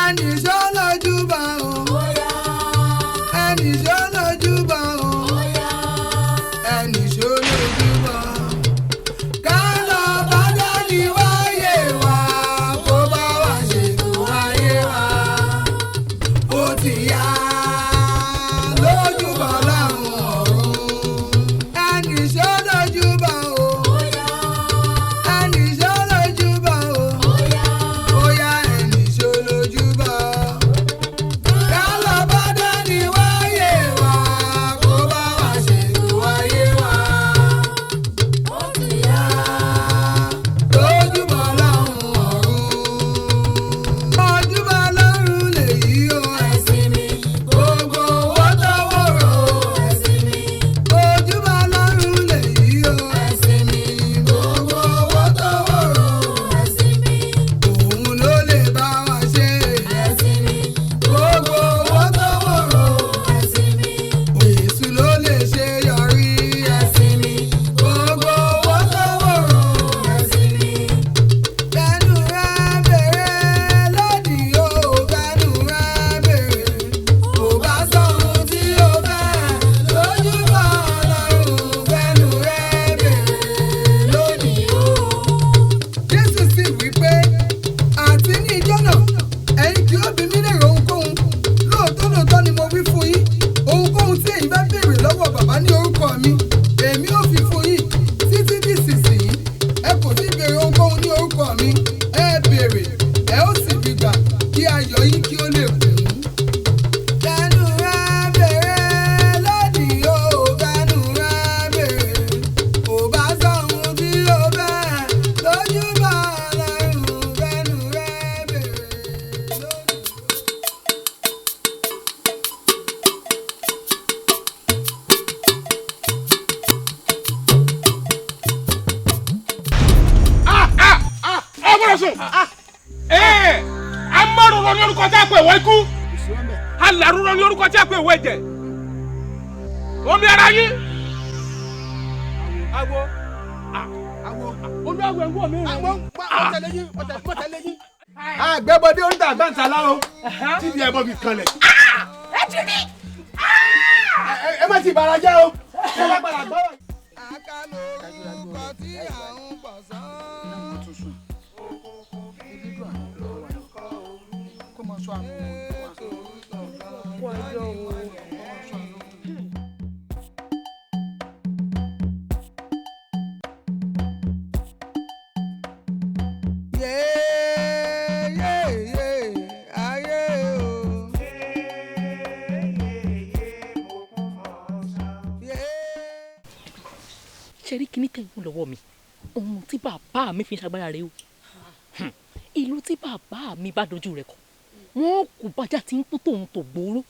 Ẹnì ṣó lójúbọ o. Ẹnì ṣó lójúbọ o. Ẹnì ṣó lójúbọ. Ká lọ bá dání wáyé wa kó bá wa ṣètò ayé wa. Ó ti yá lójúbọ láwọn ọ̀run. Ẹnì ṣó lójúbọ o. Ẹnì ṣó lójúbọ o. Ó yá ẹnì ṣó lójúbọ. Ká lọ bá dání wáyé wa kó bá wa ṣètò ayé wa. Ó ti yá lójúbọ láwọn ọ̀run. Ojúbọ lọ́run lèyí o ẹ̀sìn mi. Gbogbo owó tọwọ́ rò ẹ̀sìn mi. Ojúbọ lọ́run lèyí o ẹ̀sìn mi. Gbogbo owó tọwọ́ rò ẹ̀sìn mi. Òun ló lè bá wa ṣe ẹ̀sìn mi. Gbogbo owó tọwọ́ rò ẹ̀sìn mi. Èṣù ló lè ṣe yọrí ẹ̀sìn mi. Gbogbo owó tọwọ́ rò ẹ̀sìn mi. Fẹnu rẹ bèrè lónìí o, fẹnu rẹ bèrè. Kò bá sọ̀hún tí o fẹ́ lójúbọ Ọlọ́run, fẹnu rẹ bèrè lónìí o. Jésù sì wí pé, àti ní ijọ́ náà, ẹ̀yin kì yóò bi mí léèrè ohunkóhun. Lóòótọ́ lóòótọ́ ni mo wí fún yín, ohunkóhun tí ẹ̀yin bá béèrè lọ́wọ́ Bàbá ní orúkọ mi, èmi ó fi fún yín. Títí di ìsinsìnyí, ẹ kò tí ì béèrè ohunkóhun ní orúkọ mi. Ẹ béèrè, ẹ ó sì rí gbà, kí ayọ̀ yín kí ó lè kún. Fẹnu rẹ bèrè lónìí o, fẹnu rẹ bèrè. Kò bá sọ̀hún tí o fẹ́ lójúbọ Ọlọ́run, fẹnu rẹ bèrè lónìí. Ẹ gbọ́dọ̀ sùn. Ee, amárùrọ̀ ní orúkọ tí a pè wọ ikú, alárùrọ̀ ní orúkọ tí a pè wọ ẹ̀jẹ̀, omi ara yín. Awo olúwàwẹ̀ ń wọ̀ mí. Àgbẹ̀bọdé oríta àgbàǹtà láro tíbi ẹ̀bọ fi kanlẹ̀. Ẹ ti rí. Ẹ má ti bàrà jẹ́ o. Ẹ má padà gbọ́rọ̀. Àkàlórúkọ tí à ń pọ̀ sán. Yé, yé, yé, ayé o. Yé. Ṣe rí kíní tẹ̀ ń wò lọ́wọ́ mi, ohun tí bàbá mi fi ń ṣagbára rẹ o. Ìlú tí bàbá mi bá dojú rẹ̀ kọ, wọn kò bájá tí ń kú tóun tó gbòòrò,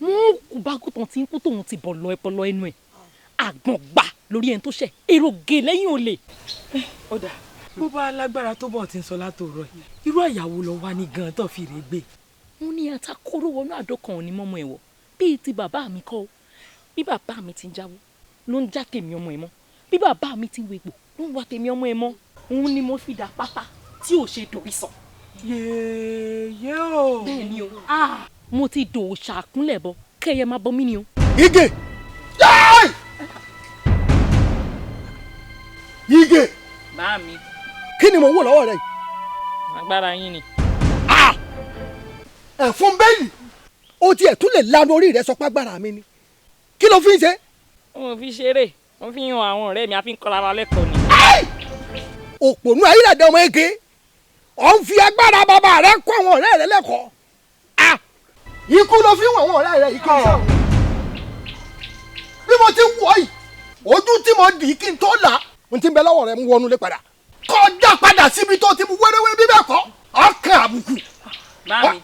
wọn kò bá gùtàn tí ń kú tóun ti bọ̀ lọ ẹpọlọ ẹnu ẹ̀, àgbọ̀n gbà lórí ẹni tó ṣẹ̀, èrò gè lẹ́yìn olè. Ọ̀dà bó bá lágbára tó bọ̀ tí ń sọ látòrọ̀ yìí, irú àyàwó lọ wá ní gan tó fi rè gbé? Wọ́n ní atakóró wọnú àdó kan òní mọ́mọ́ ẹ̀wọ̀ bíi ti bàbá mi kọ́ o. Bí bàbá mi ti ń jáwó ló ń já tèmi ọmọ ẹ̀ mọ́, bí bàbá mi ti ń wegbò ló ń wá tèmi ọmọ ẹ̀ mọ́. Òun ni mo fi dà pátá tí ò ṣe dòrí sọ. Yéèyé o. Bẹ́ẹ̀ ni o, mo ti dò ṣàkúnlẹ̀ bọ kẹ́yẹ má bọ́ mí ni o. Ige! Yáì! Ige! Bá mi. Kí ni mo ń wò lọ́wọ́ rẹ yìí? Agbára yín ni. Ẹ̀fún bẹ́ẹ̀lì, o tiẹ̀ tún lè lanu orí rẹ sọ pé agbára mi ni. Kí ló fi ń ṣe? Mo fi ṣeré, mo fi hàn àwọn ọ̀rẹ́ mi, a fi ń kọ́ra wa lẹ́kọ̀ọ́ ni. Òpònú ayílàdé ọmọ ege, ọ̀ ń fi agbára bàbá rẹ kọ́ àwọn ọ̀rẹ́ rẹ lẹ́kọ̀ọ́. Ah! Ikú ló fi ń wọ̀ àwọn ọ̀rẹ́ rẹ yìí kí n sọ̀rọ̀. Bí mo ti ń wọ̀ yìí, ojú tí mo dì í kí n tó là, n ti bẹ lọ́wọ́ rẹ mú wọnú lé padà. Kọjá padà síbi tó ti mú wéréwéré, bí bẹ́ẹ̀ kọ́, ọkàn àbùkù. Bá mi,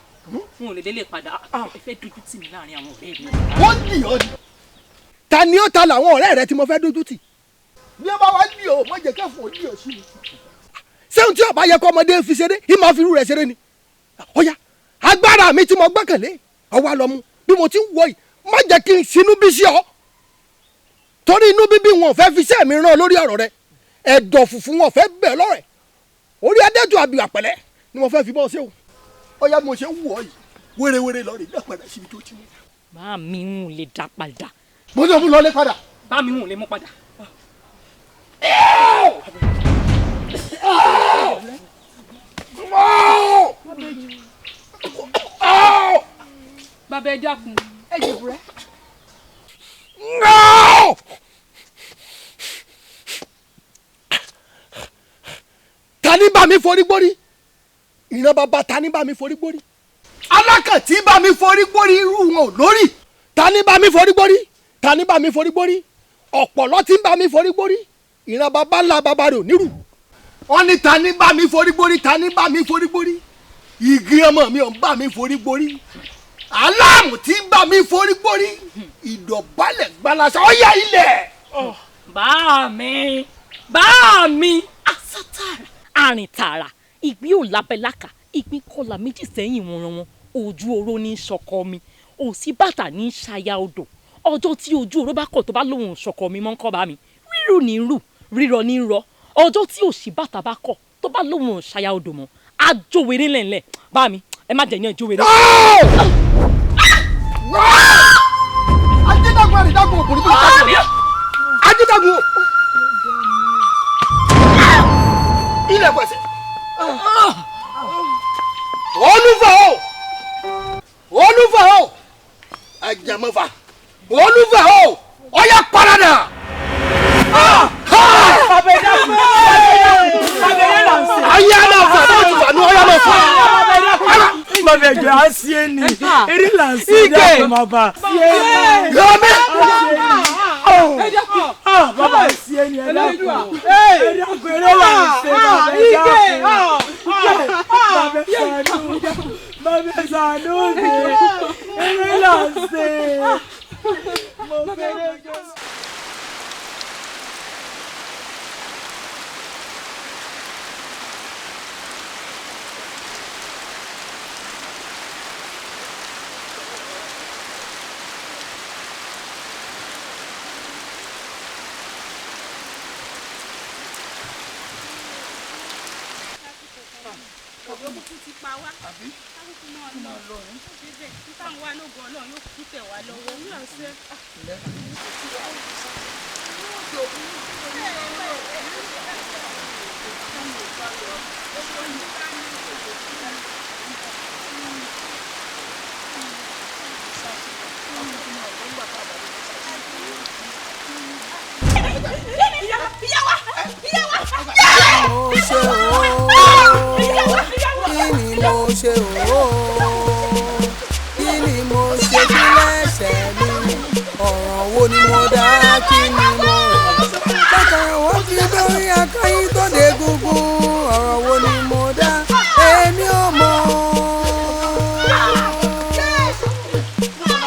n ò lè délé padà, ẹ fẹ́ dojú tì mí láàrin àwọn ọ̀rẹ́ mi. Wọ́n dì ọ́ ni. Ta ni ó ta làwọn ọ̀rẹ́ rẹ tí mo fẹ́ dojú tì? Bí ó bá wá dì ọ́, má jẹ́ kẹ́fọ́ dì ọ́ sí mi. Ṣé ohun tí ó bá yẹ kó ọmọdé fi ṣeré, ìmọ̀ fi irú rẹ̀ ṣeré ni? Ọ̀ya, agbára mi tí mo gbẹ́kẹ̀lé, ọwọ́ àlọ́ mu, bí mo ti ń wọ yìí, má jẹ́ kí n sinú bí sí ọ. Torí inú bíbí wọn ò fẹ́ fi iṣẹ́ mi rán lórí ọ̀rọ̀ rẹ. Ẹ̀dọ̀ fùfú wọn ò fẹ́ bẹ̀ lọ́rẹ̀. Orí adẹ́tù àbíwá pẹ̀lẹ́ ni mo fẹ́ fi bọ́ ṣé o. Ọ̀yá mo ṣe ń wù ọ́ yìí wérewére lọ rè dá padà síbi tó ti mú. Bá mi ń lè dá padà. Mo ní o mú lọ lé padà. Bá mi ń lè mú padà. Bàbá ẹ dákun ẹ jẹ̀bùrẹ́. Ta ni bá mi forí gbórí? Ìran bàbá ta ni bá mi forí gbórí? Alákàntí bá mi forí gbórí, irú wọn ò lórí. Ta ni bá mi forí gbórí? Ta ni bá mi forí gbórí? Ọ̀pọ̀lọ́ tí ń bá mi forí gbórí. Ìran bàbá ńlá bàbá rẹ̀ ò nírù. Wọ́n ní ta ni bá mi forí gbórí? Ta ni bá mi forí gbórí? Igi ọmọ mi ò ń bá mi forí gbórí. Aláàmù tí ń bá mi forí gbórí. Ìdọ̀bálẹ̀ gbalasa ọ̀yà ilẹ̀. Bá mi bá mi asátàrà arìntàrà ìgbín ò lábẹ́láka ìgbín kọlà méjì sẹ́yìn wọn ran wọn ojú oró ní sọkọ mi òsì bàtà ní ṣaya odò ọjọ́ tí ojú oró bá kọ̀ tó bá lóun sọkọ mi mọ́ ń kọ́ bá mi rírù ní rù rírọ ní rọ ọjọ́ tí òsì bàtà bá kọ̀ tó bá lóun ṣaya odò mọ́ àjòwèrè lẹ́ńlẹ̀ bá mi ẹ má jẹ̀yàn ìjòwèrè. Ajídàgún àrídàgún òkùnrin tó ń tàgé. Ajídàgún ilẹ̀ pẹ̀sẹ̀. Olúfà o! Olúfà o! Ajàmọ́fà! Olúfà o! Ọ̀yá paradà! Ayé náà fà náà tún fà ní ọ̀yá náà fà. Bàbá ẹ̀jẹ̀ á sí ẹ ní eré là ń ṣe dákun bàbá. Yọ̀mí! Bàbá sí ẹ ní ẹ dákun. Ẹ dákun eré là ń ṣe bàbá ẹ dákun. Bàbá ṣàánú bàbá ṣàánú mi eré là ń ṣe. Mo fẹ́ lọ́jọ́. Òkùnkùn ti pa wá kákùkù náà lọ débẹ̀ nípa àwọn alógun Ọlọ́run yóò kú tẹ̀ wá lọ́wọ́. Mo ṣe ooo, kí ni mo ṣe ooo, kí ni mo ṣe kí lẹ́sẹ̀ mi, ọ̀ràn wo ni mo dá kí ni mo rẹ̀. Bàtà wọ́n fi dórí akáyín tó dé gúngún, ọ̀ràn wo ni mo dá èmi ò mọ̀.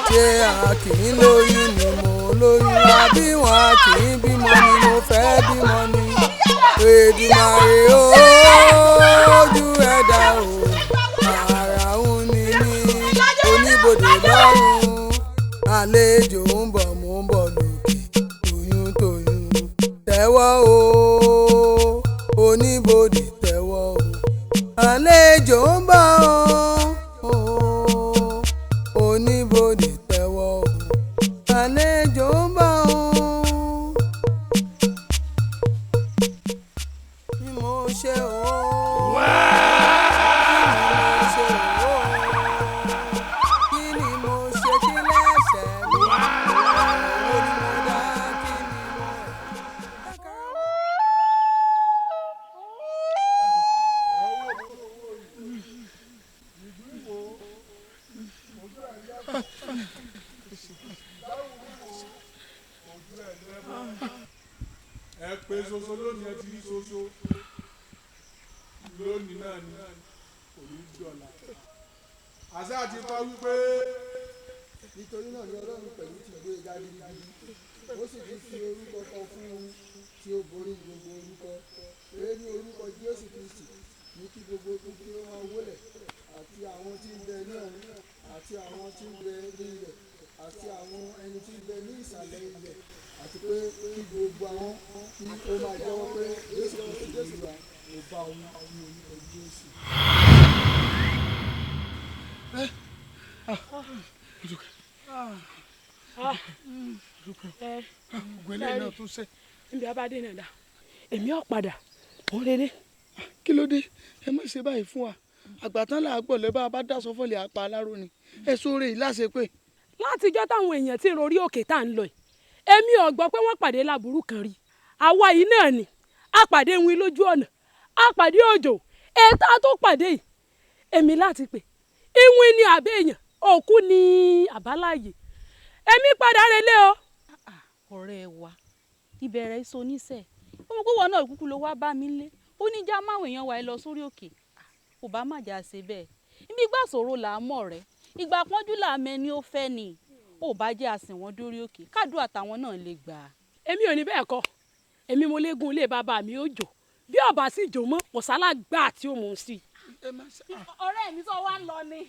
Ṣé a kì í lóyún ni mo lóyún, àbí wọn a kì í bímọ ni mo fẹ́ bímọ ni? Èdùmàrè ojú ẹ̀dá o, ara ń ní ní oníbodè lọ́rùn. Àlejò ń bọ̀ mò ń bọ̀ lókè, toyún toyún tẹ́wọ́ o, oníbodè tẹ́wọ́ o. Àlejò ń bọ̀ o, oníbodè tẹ́wọ́ o. Àlejò ń bọ̀ o. Bí mo ṣe o. Kí ni mo ṣe o? Kí ni mo ṣe kí lẹ́sẹ̀ mi? Owó ni mo dá kí ni mo rẹ̀? Ẹ pé soso lónìí, ẹ ti rí soso lónìí náà ni kò ní dọ̀là. Àṣà àti kọ́ wípé. Nítorí náà ni Ọlọ́run pẹ̀lú ti gbé e ga gidigidi, ó sì ti fi orúkọ kan fún un tí ó borí gbogbo orúkọ, pé ní orúkọ Jésù Kristi ní kí gbogbo ikú kí ó máa wólẹ̀, àti àwọn tí ń bẹ ní ọ̀run, àti àwọn tí ń bẹ ní ilẹ̀, àti àwọn ẹni tí ń bẹ ní ìsàlẹ̀ ilẹ̀, àti pé kí gbogbo àwọn kí ó máa jẹ́wọ́ pé Jésù Kristi Olúwa, mo bá òun ní orúkọ Jésù. Ògùn náà tún ṣe. Níbi abádé náà dá èmi ò padà òun lélẹ̀. Kí ló dé? Ẹ má ṣe báyìí fún wa. Àgbàtán là á gbọ̀ lẹ́ bá a bá dáṣọ fọ́lẹ̀ apá aláró ni. Ẹ sóore yìí láṣẹ pé. Látijọ́ táwọn èèyàn ti rorí òkè tá à ń lọ yìí, èmi ò gbọ́ pé wọ́n pàdé láburú kan rí. Àwa yìí náà ni a pàdé win lójú ọ̀nà, a pàdé òjò, ètò tó pàdé yìí èmi láti pè ìwìn ni àbẹ́ èèyàn, òkú ni àbáláyé. Èmi padà relé o. Ọ̀rẹ́ wa ìbẹ̀rẹ̀ iṣu oníṣẹ́ ó mọ̀ pé wọn náà kúkú ló wá bá mi lé, ó ní já máwọn èèyàn wa ẹ lọ sórí òkè, kò bá má jà ṣe bẹ́ẹ̀. Ibi ìgbà ṣòro là á mọ̀ rẹ́, ìgbà pọ́njú là á mẹ́ni ó fẹ́ ni, ò bá jẹ́ àsìn wọn dórí òkè kádùá táwọn náà lè gbà. Èmi ò ní bẹ́ẹ̀ kọ́, èmi mo léegun ilé bàbá mi ó jò, bí ọba sì jò mọ́ kò sálá gbà tí ó mú un sí. Ọ̀rẹ́ mi sọ wá ń lọ ni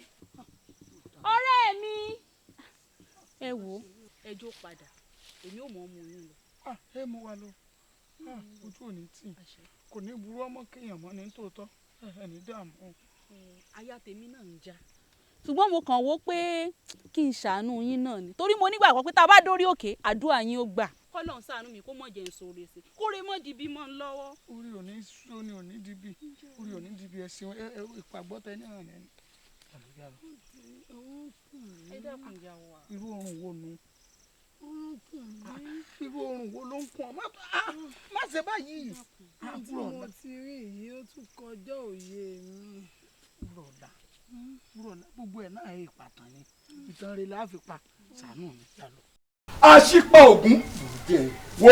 ọ̀rẹ́ mi. Ẹ wo ẹjọ́ padà, èmi ò mọ̀ ọ́ mú yín lọ. Ẹ mú wa lọ, ojú ò ní tì, kò ní burú ọmọ kéèyàn mọ́ ní tòótọ́, ẹni dààmú. Aya tèmi náà ń já, ṣùgbọ́n mo kàn wò pé kí n ṣàánú yín náà ni, torí mo nígbàgbọ́ pé tá a bá dórí òkè àdúrà yín ó gbà. Kọ́lọ́n ṣàánú mi kó mọ̀ jẹ́ nsòrè sí, kóre mọ́ di bí mọ́ ń lọ́wọ́. Orí ò ní sọ ni ò ní di bí, orí ò ní di bí. Ẹsìn ìpàgbọ́ tẹ ní ọ̀nà ẹni. Ẹ dákun ìyá wa. Irú oorun wo nu? Irú oorun wo ló ń kún ọ? Má ṣe báyìí. Tí mo ti rí yìí ó tún kọjá òye mi. Wúrọ̀lá wúrọ̀lá gbogbo ẹ̀ náà ìpàtàn ni, ìtàn rẹ̀ la fi pa, ṣàánú mi jálọ. Àṣìpa Ògún wo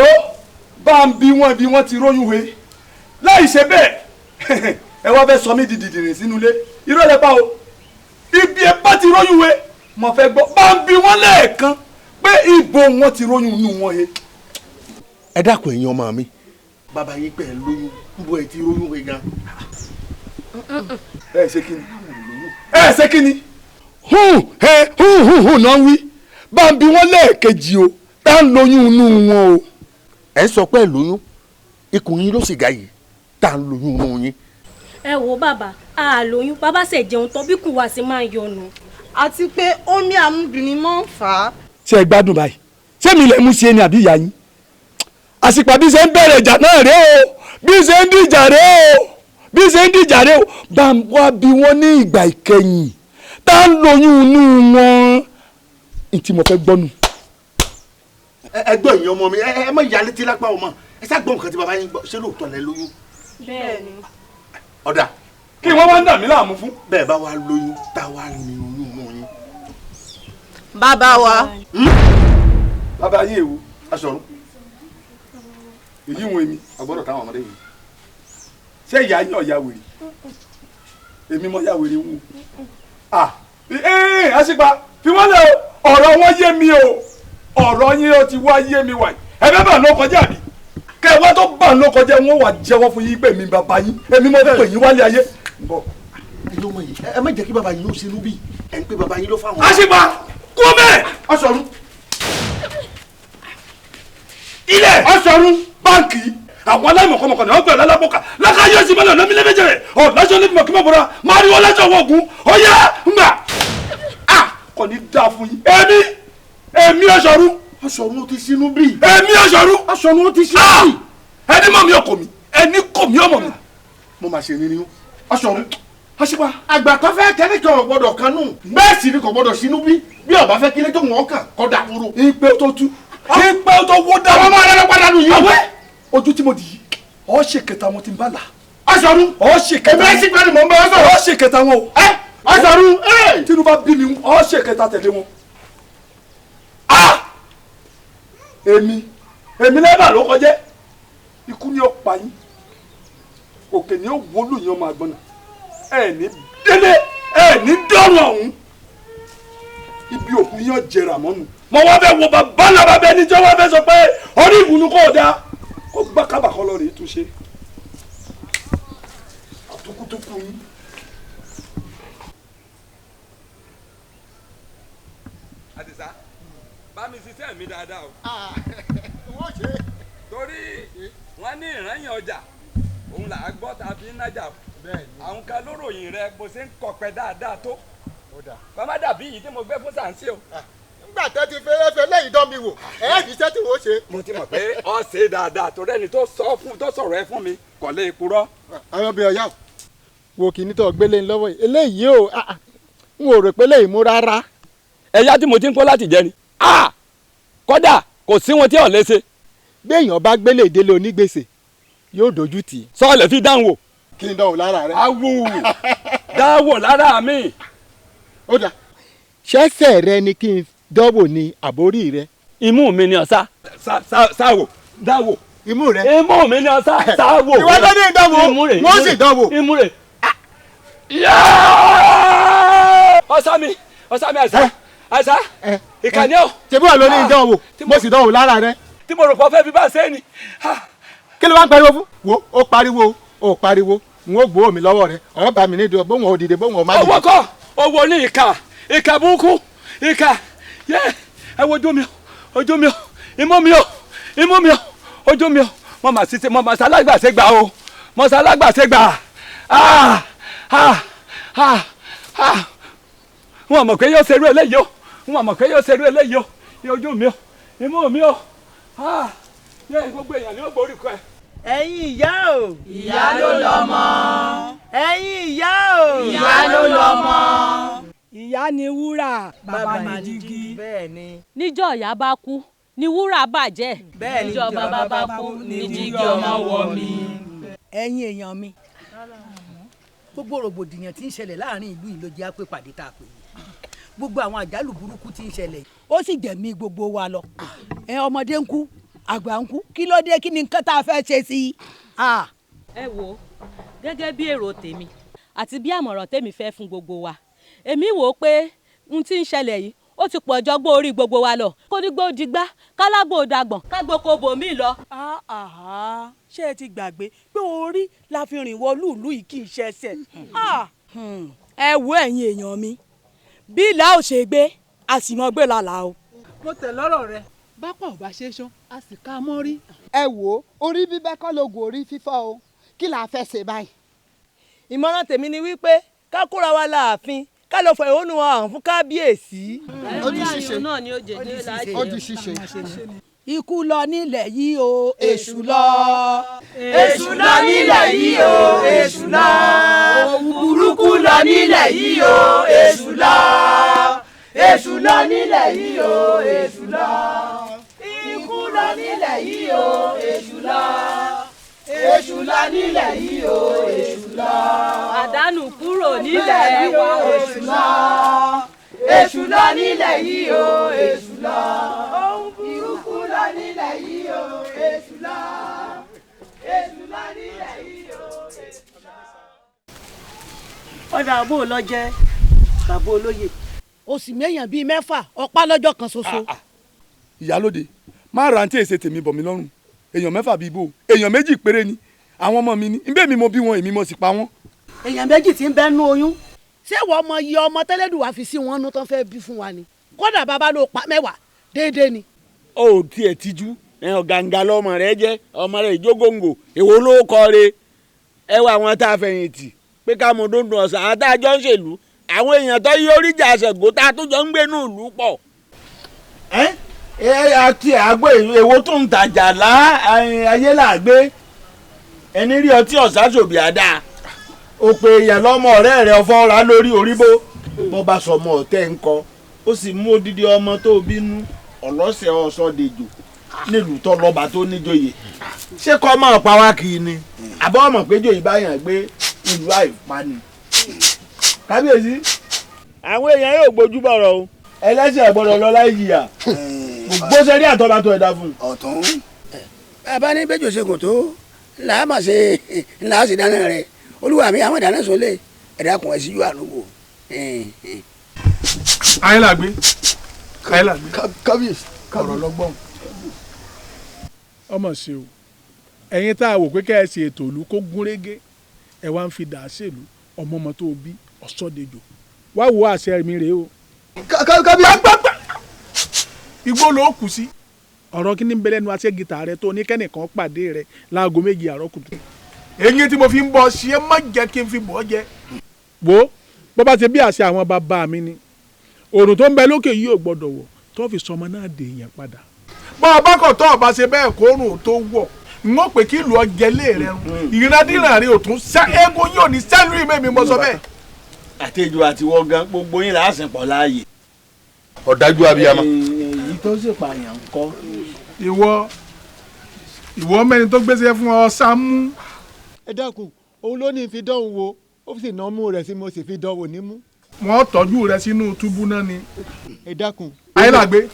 bá ń bí wọn bí wọn ti róyún he láì ṣe bẹ́ẹ̀ ẹ wá fẹ́ sọ mí di dìdìrìn sínú ilé, irọ́ lẹ pa o. Ibi ẹ bá ti róyún he mo fẹ́ gbọ́, bá ń bí wọn lẹ́ẹ̀kan pé ibo wọn ti róyún inú wọn he. Ẹ dákun ẹ̀yin ọmọ mi, bàbá yín pẹ̀ lóyún, ń bọ ẹ ti róyún he gan. Ẹ ṣe kí ni? Ẹ ṣe kí ni? Hùn he hùn hùn hùn náà wí, bá ń bí wọn lẹ́ẹ̀kejì o, tá ń lóyún inú wọn o. Ẹ sọ pé lóyún, ikùn yín ló sì ga yìí, tá ń lóyún inú yín. Ẹ wo bàbá, a lóyún, bàbá ṣe jẹun tán bí kù wá sí máa ń yọnu. Àti pé omi àmúbìnrin máa ń fà á. Ṣé ẹ gbádùn báyìí? Ṣé mi lè mú ṣe ni àbí ìyá yín? Àsìpà bí ṣe ń bẹ̀rẹ̀ ìjà náà rèé o, bí ṣe ń dìjà rèé o, bí ṣe ń dìjà rèé o, bá ń wá bí wọ́n ní ìgbà ìkẹyìn, tá ń lóyún inú wọn. Ntí mo fẹ́ gbọ́ nù. Ẹ gbọ́ ìyẹn ọmọ mi, ẹ má yà létí lápá ọmọ, ẹ sá gbọ́ nǹkan tí bàbá yín gbọ́, ṣé lóòótọ́ lẹ lóyún? Bẹ́ẹ̀ni. Ọ̀dà. Kí wọ́n wá ń dà mí láàmú fún. Bẹ́ẹ̀ bá wa lóyún, tá wa ní oyún inú yín. Bàbá wa. Bàbá yín èwo? Aṣọ̀run. Èyí wọn èmi. A gbọ́dọ̀ táwọn ọmọdé yìí. Ṣé ìyá yín ọ̀ya wèrè? Èmi mọ̀ ya wèrè wù. Àṣìpa fi wọ́n lẹ̀ o, ọ̀rọ̀ wọn yé mi o, ọ̀rọ̀ yín ó ti wá yé mi wáyé. Ẹ bẹ́ẹ̀ bá ló kọjá mi. Kẹ́ ẹ wá tó bá ló kọjá wọn wà jẹ́wọ́ fún yín pé mi bàbá yín, èmi mọ̀ pé yín wálé ayé. Ẹ ló mọ yìí, ẹ má jẹ́ kí bàbá yín ó ṣe lóbi, ẹ ń pé bàbá yín ló fáwọn. Àṣìpa kú bẹ́ẹ̀. Ọ̀ṣọ̀run. Ilẹ̀ Ọ̀ṣọ̀run báǹkì àwọn aláìmọ̀kọ́mọ̀kọ́ ni wọ́n gbẹ̀rẹ̀ lálábọ̀ká lákàáyé sí mọ́lẹ̀ lọ́mí lẹ́mẹ́jẹ̀ rẹ̀ ọ̀ lọ́sọ̀ lẹ́fìmọ̀ kí mọ̀ bọ̀rọ̀ máa rí wọn lọ́sọ̀ wọ̀ ogun ọ̀yá ńgbà á kò ní dáa fún yín. Èmi èmi Ọ̀ṣọ̀run. Ọ̀ṣọ̀run ó ti sínú bí. Èmi Ọ̀ṣọ̀run. Ọ̀ṣọ̀run ó ti sínú bí. Ẹni mọ̀ mi ò kò mí, ẹni kò mí ọmọ mi. Mo máa ṣe nínú Ọ̀ṣọ̀run. Àṣìpa. Àgbà kan fẹ́ kẹ́nìkan ò gbọ́dọ̀ kanú, bẹ́ẹ̀ sì ni kò gbọ́dọ̀ sínú bí, bí ó bá fẹ́ kílé tó wọ́n kàn kọ́ dà wúro. Ìpè tó tú, ìpè tó wó dà. Àwọn ọmọ rẹ ló padà nù yìí. Àwẹ́ ojú tí mo dì yìí, ọ ṣe kẹta wọn ti ń bá là. Ọ̀ṣọ̀run. Ọ ṣe kẹta. Èmi ẹ̀sìn pẹ̀lú mò ń bá ọ sọ̀rọ̀. Ọ ṣe kẹta wọn o. Ẹ Ọ̀ṣọ̀run. Tinubu bí mi, ọ ṣe kẹta tẹ̀lé wọn. Èmi èmi lẹ́bàá ló kọjá, ikú ni ó pa yín, òkè ni ó wọlú yín ọmọ àgbọ̀nà, ẹ ní délé, ẹ ní dọ́rùn ọ̀hún, ibi òkú yín jẹrà mọ́nu. Mo wá fẹ́ wo bàbá náà bàbá ẹni tí wọ́n fẹ́ sọ pé orí ìwúnú kò dáa, kó gbá kábàkọ́ lọ rèé túnṣe. Àtúkútúkú yín. Àdìsá, bá mi ṣiṣẹ́ mi dáadáa o. Wọ́n ṣe. Torí wọ́n ní ìrànyàn ọjà, òun là á gbọ́ ta fi ń nájà. Àwọn kan lóròyìn rẹ bó ṣe ń kọ̀pẹ́ dáadáa tó. Kọ́ má dàbí yìí tí mo gbé fún sàǹsì o. Nígbà tẹ́ ti fẹ́rẹ́fẹ́ lẹ́yìn dán mi wò, ẹ̀ fi iṣẹ́ tí wò ó ṣe. Mo ti mọ̀ pé ọ ṣe dáadáa torí ẹni tó sọ̀rọ̀ ẹ fún mi kò lè purọ́. Àwọn obìnrin ọ̀yá wo kìíní tó gbélé ń lọ́wọ́ yìí, eléyìí o, n ò rò pé léyìí mú rárá. Ẹ̀yà tí mo ti ń kó láti jẹ ni, kódà kò sí wọn tí ò lè ṣe. Béèyàn bá gbélé ìdílé onígbèsè yóò dojú tì í. Sọ́ọ̀lẹ̀ fi dáhùn wò. Kí n dánwò lára rẹ. Awù dáwò lára mi. Ó dà. Ṣẹ́sẹ̀ rẹ ni kí n dánwò ni àbórí rẹ. Imú mi ni ọ̀sá sáwò dáwò. Imú rẹ. Imú mi ni ọ̀sá sáwò. Ìwọ ló ní ìdánwò wọ́n sì dánwò. Imú rẹ. Ọ̀sá mi àìsá àìsá ìkànnì ọ̀. Ṣebí wà ló ní ìdánwò mo sì dánwò lára rẹ. Tí mo rò pé ọ fẹ́ fi bá ṣe ni. Kí ló wá ń pariwo fún? Wo ó pariwo ó pariwo n ó gbowó mi lọ́wọ́ rẹ ọ̀rọ̀ bá mi nídìí bóun ò dìde bóun ò má dìde. Owó kọ́ owó ní ìka ìka burúkú ìka yẹ ẹ wo ojú mi ojú mi imú mi o imú mi o ojú mi o mo mà sí mo mà sálágbàṣe gbà o mo sálágbàṣe gbà ah ah ah ah wọn mọ̀ pé yóò ṣerú eléyìí o wọn mọ̀ pé yóò ṣerú eléyìí o ojú mi o imú mi o ah yẹ gbogbo èèyàn ni ó gborí kọ ẹ. Ẹ̀yin ìyá o. Ìyá ló lọ́mọ. Ẹ̀yin ìyá o. Ìyá ló lọ́mọ. Ìyá ni wúrà bàbá ni jígí. Bẹ́ẹ̀ni. Níjọ́ ìyá bá kú ni wúrà bàjẹ́. Bẹ́ẹ̀ni. Níjọ́ bàbá bá kú ni jígí ọmọ wọ̀ mí. Ẹ̀yin èèyàn mi, gbogbo rògbòdìyàn tí ń ṣẹlẹ̀ láàrin ìlú yìí ló jẹ́ àpè pàdé tá a pè yìí. Gbogbo àwọn àjálù burúkú tí ń ṣẹlẹ̀ ó sì jẹ̀mí gbogbo wa lọ. Ẹ ọmọdé ń kú, àgbà ń kú, kí ló dé, kí ni nǹkan tá a fẹ́ ṣe sí i. Ẹ wo gẹ́gẹ́ bí èrò tèmi àti bí àmọ̀ràn tèmi fẹ́ fún gbogbo wa, èmi wò ó pé n tí ń ṣẹlẹ̀ yìí ó ti pọ̀ jọgbó orí gbogbo wa lọ, kó ní gbó digbá kálágbó dàgbọ̀n kágbó kó bòmí lọ. Ṣé ẹ ti gbàgbé pé orí la fi rìn wọlú ìlú yìí kì í ṣẹ̀ṣẹ̀. Ẹ wo ẹ̀yin èèyàn mi, bí ìlà ò ṣe gbé a sì mọ gbé lálàá o. Mo tẹ̀ lọ́rọ̀ rẹ. Bápá ò bá ṣe é ṣán a sì ká mọ́ rí. Ẹ wo orí bíbẹ́ kọ́ lóògùn orí fífọ́ o, kí la fẹ́ ṣe báyìí. Ìmọ̀ràn tèmi ni wípé ká kóra wa láàfin ká lọ fọ ìhónú wa hàn fún kábíyèsí. Ó di ṣíṣe. Ó di ṣíṣe. Ikú lọ nílẹ̀ yìí o, èṣù lọ. Èṣù lọ nílẹ̀ yìí o, èṣù lọ. Òwú burúkú lọ nílẹ̀ yìí o, èṣù lọ. Èṣù lọ nílẹ̀ yìí o, èṣù lọ. Ikú lọ nílẹ̀ yìí o, èṣù lọ. Èṣù lọ nílẹ̀ yìí o, èṣù lọ. Àdánù kúrò nílẹ̀ wa, èṣù lọ. Èṣù lọ nílẹ̀ yìí o, èṣù lọ. Ohun burúkú lọ nílẹ̀ yìí o, èṣù lọ. Èṣù lọ nílẹ̀ yìí o, èṣù lọ. Ọ̀dà àbò lọ jẹ́ bàbá olóyè. O sì méyàn bíi mẹ́fà ọ̀pá lọ́jọ́ kan ṣoṣo. Ìyálóde má rántí èsè tèmi bọ̀ mí lọ́rùn, èèyàn mẹ́fà bíi bò, èèyàn méjì péré ni àwọn ọmọ mi ni nbẹ́ mi mo bí wọn èmi mo sì pa wọ́n. Èèyàn méjì tí ń bẹ nú oyún. Ṣé wọ́n mọ iye ọmọ tẹ́lẹ̀dùwà fi sí wọn nú tán fẹ́ bí fún wa ni? Kódà bàbá ló pa mẹ́wàá déédéé ni. Ó ò tiẹ̀ tijú ọ̀gàǹgà lọmọ rẹ jẹ́ ọmọ rẹ ìjógóńgò èwo ló kọ́ re ẹ wá àwọn tá a fẹ̀yìntì pé ká mọ dóńdó ọ̀sán àwọn tá a jọ ń ṣèlú àwọn èèyàn tó yí oríjà Ṣàngó tá a tó jọ ń gbé ní ìlú pọ̀. Ẹ àti àgbo èwo tó ń tajà lá ayé làgbé ẹni rí ọtí ọ̀sán-ṣòbí àdá òpè èèyàn lọ́mọ ọ̀rẹ́ rẹ̀ ọ̀fọ́ ra lórí oríbó bọ́ bá sọmọ ọ̀tẹ́ ń kọ ó sì mú odidi ọmọ tó bínú ọlọ́sẹ̀ ọ̀sọ́dẹ̀jò nílùú tó lọ́ba tó níjòyè ṣé kọ́ mọ̀ pa wá kì í ni àbọ̀ ọmọ péjọ ìbáyàn gbé ìlú àìpani. Kábíyèsí àwọn èèyàn yóò gbójú bọ̀rọ̀ o ẹlẹ́sẹ̀ gbọ́dọ̀ lọ láì jìyà gbogbo sẹ́rí àtọ́ba tó ẹ̀dá fún un. Ọ̀tún bàbá ní bẹ́jọ́ ṣe kò tó ńlá má ṣe ńlá ṣe dáná rẹ olúwa mi àwọn ìdáná sọlé ẹ̀dá kùn ẹ̀ síjú àlùkò. Ayélàgbé Ayélàgbé kábíyèsí ọ̀rọ̀ lọ́gbọ́n ọmọ ṣe o ẹ̀yin tá a wò pé kẹ́ ẹ ṣe ètò ìlú kó gúnrégé ẹ wá ń fi dà á ṣèlú ọmọ ọmọ tó bí ọ̀ṣọ́dẹjọ́ wá wo àṣẹ mi rèé o. Kábíyèsí. Igbó ló kù sí. Ọ̀rọ̀ kí ni ń bẹ lẹ́nu aṣẹ́gìtà rẹ tó ní kẹ́nìkan pàdé rẹ láago 2 àárọ̀ kùtù. Eyín tí mo fi ń bọ̀ ṣe é má jẹ́ kí n fi bọ̀ jẹ. Wo Bó bá ṣe bí àṣẹ àwọn bàbá mi ni, òrùn tó ń bẹ lókè yìí ò gbọdọ̀ wọ̀ tó fi sọmọ náà dè yẹn padà. Bọ́ ọba kọ̀ tó ọba ṣe bẹ́ẹ̀ kórùn tó wọ̀, n ó pè kí ìlú ọjẹ́ lé rẹ run, ìrandíran rẹ ò tún sẹ́, eégún yóò ní sẹ́lú ìmọ̀ mi mọ́ sọ bẹ́ẹ̀. Àtẹjọ àti wọ́n gan gbogbo yín làásìn pọ̀ láàyè. Ọ̀dájú abiyamọ. Èyí tó sì pààyàn ń kọ́. Ìwọ mẹ́ni tó gbéṣẹ́ fún ọ Sámú. Ẹ dákun, òun ló ní fi dánwò wo, ó sì ná mú rẹ̀ sí mo sì fi dánwò nímú. Wọ́n tọ́jú rẹ sínú túbú náà ni. Ẹ dákun. Ayélujáde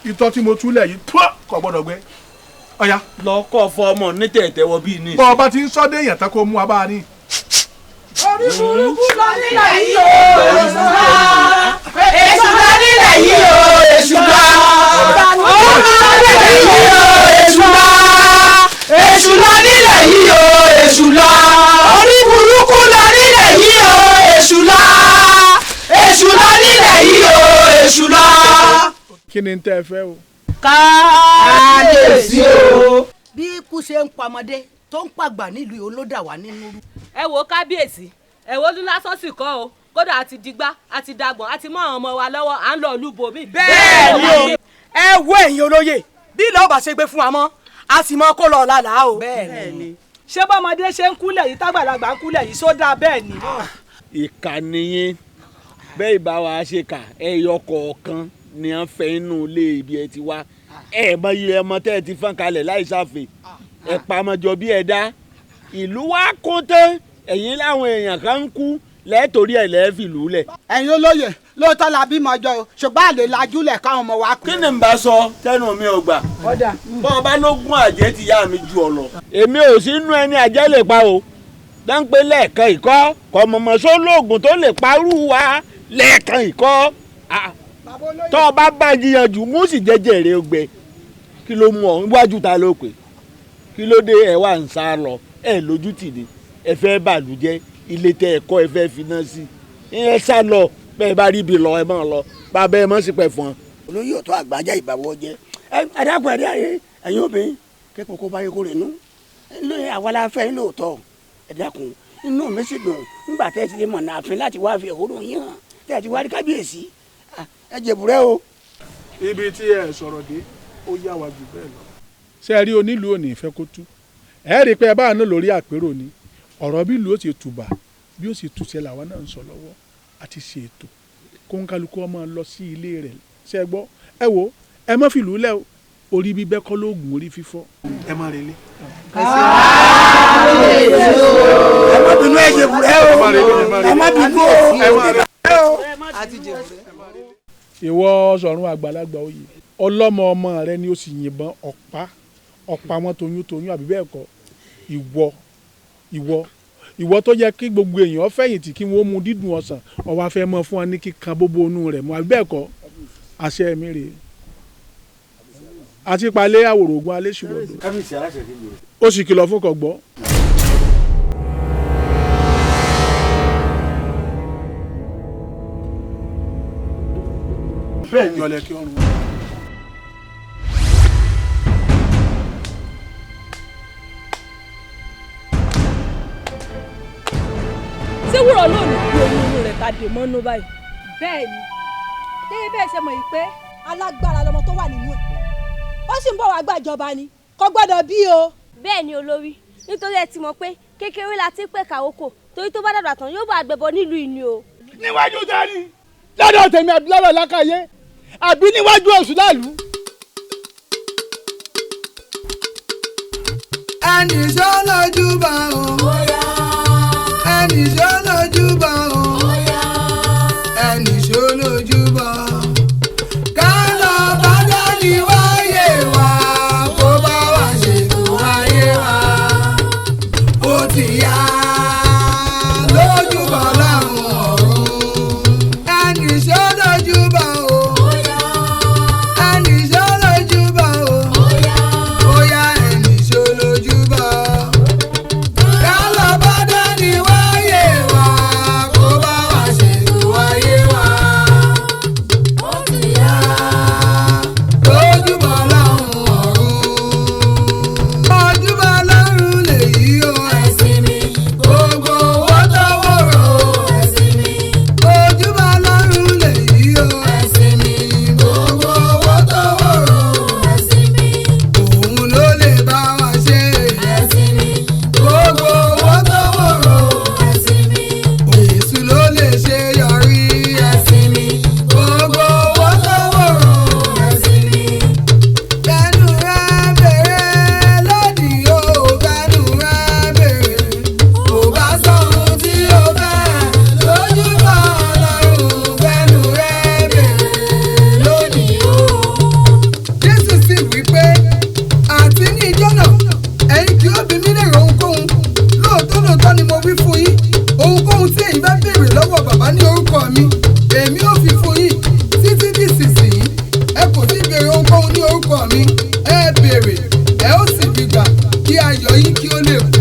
ìtọ́ tí mo túlẹ̀ yìí tó kò gbọ́dọ̀ gbẹ. Ọ̀ya. Lọ kọ́ fọ ọmọ ní tẹ̀tẹ̀wọ́ bíi ní. Bọ́ ọba ti ń sọ́dé èèyàn tán kó mú wa bá a ní. Orí burúkú lọ nílẹ̀ yìí o, èṣù lọ. Èṣù lọ nílẹ̀ yìí o, èṣù lọ. Orí lọ nílẹ̀ yìí o, èṣù lọ. Èṣù lọ nílẹ̀ yìí o, èṣù lọ. Orí burúkú lọ nílẹ̀ yìí o, èṣù lọ. Èṣù lọ nílẹ̀ yìí o, èṣù lọ. Kí ni tẹ́ ẹ fẹ́ o? Kábíyèsí o. Bí ikú ṣe ń pamọ́dé tó ń pàgbà nílùú yìí ló dà wá nínú rú. Ẹ wo kábíyèsí, ẹ wo ọdún lásán sì kọ́ o, kódà àti digbá àti dàgbọ̀n àti mọ́ àwọn ọmọ wa lọ́wọ́ à ń lọ ìlú bòmí. Bẹ́ẹ̀ ni o. Ẹ wo ẹ̀yin olóye, bí ilẹ̀ ọba ṣe gbé fún wa mọ́, a sì mọ kó lọ ọ̀la là á o. Bẹ́ẹ̀ ni. Ṣé bọ́mọdé ṣe ń kúlẹ̀ yìí tágbàlagbà ń kúlẹ̀ yìí sódà bẹ́ẹ̀ ni. Ìkànnì yín bẹ́ẹ̀ ìbá wa ṣe kà ẹyọ kọ̀ọ̀kan ni à ń fẹ́ inú ilé ibi ẹ ti wá, ẹ mọ iye ọmọ tẹ́ ẹ ti fọ́n kalẹ̀ láì sáfẹ́, ẹ pamọ́jọ bí ẹ dá ìlú wa kún tán, ẹ̀yin láwọn èèyàn kan ń kú lẹ́ẹ̀tọ́rí ẹ̀ lẹ́ẹ̀fìlú lẹ̀. Ẹ̀yin olóye, lóòótọ́ la bímọ jọ o, ṣùgbọ́n àlè lajúlẹ̀ káwọn ọmọ wa kú. Kí ni n bá sọ tẹnu mi ò gbà? Bọ́ ọ bá lógún àjẹ́ ti yá mi ju ọ lọ. Èmi ò sí inú ẹni àjẹ́ lè pa o, dáńpé lẹ́ẹ̀kan ìkọ́ kọ̀mọ̀mọ̀ sólóògùn tó lè parú wa lẹ́ẹ̀kan ìkọ́. Tọ́ ọ bá bá jiyàn jù mú sì jẹ́jẹ́ rẹ gbẹ, kí ló mú ọ níwájú ta ló pè, kí ló dé ẹ wà ń sá lọ, ẹ lójú tì ní, ẹ fẹ́ bàlújẹ́, ilé tẹ ẹ kọ́ ẹ fẹ́ finá sí, ẹ sá lọ bẹ́ẹ̀ bá rí ibi lọ ẹ máa lọ, bàbá ẹ mọ̀ sí pẹ̀ fún ọ. Olóyè ọ̀tọ́ àgbájá ìbàwọ̀ jẹ, ẹ dákun ẹ dé ayé ẹ̀yin obìnrin kẹ́kọ̀ọ́ kó báyé kó rè nú lóye àwa la fẹ́ yín lóòótọ́, ẹ dákun inú mi sì dùn nígbà tẹ́ ẹ ti lè mọ̀nà ààfin láti wá fi ẹ̀hónú yín hàn tẹ́ ẹ ti wá rí kábíyèsí, ẹ jẹ̀bùrẹ́ o. Ibi tí ẹ sọ̀rọ̀ dé ó yá wa jù bẹ́ẹ̀ lọ. Ṣé ẹ rí onílùú òní ìfẹ́ kó tú, ẹ rí i pé ẹ bá àná lórí àpérò ni ọ̀rọ̀ bí ìlú ó ti tùbà bí ó sì túṣe làwa náà ń sọ lọ́wọ́ àti ṣe ètò kó ń kálukú ọmọ lọ sí ilé rẹ̀. Ṣé ẹ gbọ́, ẹ wo ẹ má fìlú lẹ̀ o, orí bíbẹ́ kọ́ lóògùn orí fífọ́, ẹ má relé. Ẹ má bínú ẹ jẹ̀bùrẹ́ o, ẹ má bínú o, Ìwọ sọ̀run àgbàlagbà oyè, ọlọ́mọ ọmọ rẹ ni ó sì yìnbọn ọ̀pá ọ̀pá wọn toyún toyún àbí bẹ́ẹ̀ kọ́, ìwọ ìwọ tó yẹ kí gbogbo èèyàn fẹ̀yìntì kí wọ́n mu dídùn ọsàn, ó wá fẹ́ mọ́ fún ọ ní kíkan bóbó inú rẹ̀ mọ́ àbí bẹ́ẹ̀ kọ́, àṣẹ mi rèé. Àti palẹ̀ àwòrò ogun alẹ́ ṣùgbọ́n ó sì kìlọ̀ fún kò gbọ́. Bẹ́ẹ̀ ni ọlẹ́ kí ọrùn. Ṣé wúrọ̀ lónìí kú oyún inú rẹ̀ ta dè mọ́nú báyìí? Bẹ́ẹ̀ ni, gẹ́gẹ́ bẹ́ẹ̀ ṣe mọ̀ yìí pé alágbára lọmọ tó wà nínú ẹ̀, ó sì ń bọ̀ wá gbàjọba ni, kò gbọ́dọ̀ bí o. Bẹ́ẹ̀ ni olórí, nítorí ẹ ti mọ̀ pé kékeré la ti ń pè kàwókò, torí tó bá dàgbà tán yóò bá àgbẹ̀bọ nílùú ìní o. Níwájú tani lọ́dọ̀ tèmi àbí lọ́dọ̀ lákàyé àbí níwájú oṣù láàlú. Ẹnì sọ lójú bá o, ẹnì sọ lójú bá o, ẹnì sọ lójú bá o. Ká lọ bá dání wáyé wa, kó bá wa ṣètò ayé wa. Ó ti yá lójú bá láwọn ọ̀run. Ẹnì sọ lójú bá o, ẹnì sọ lójú bá o, ó yá ẹnì sọ lójú bá o. Ká lọ bá dání wáyé wa, orúkọ mi, ẹ béèrè, ẹ ó sì rí gbà, kí ayọ̀ yín kí ó lè kún.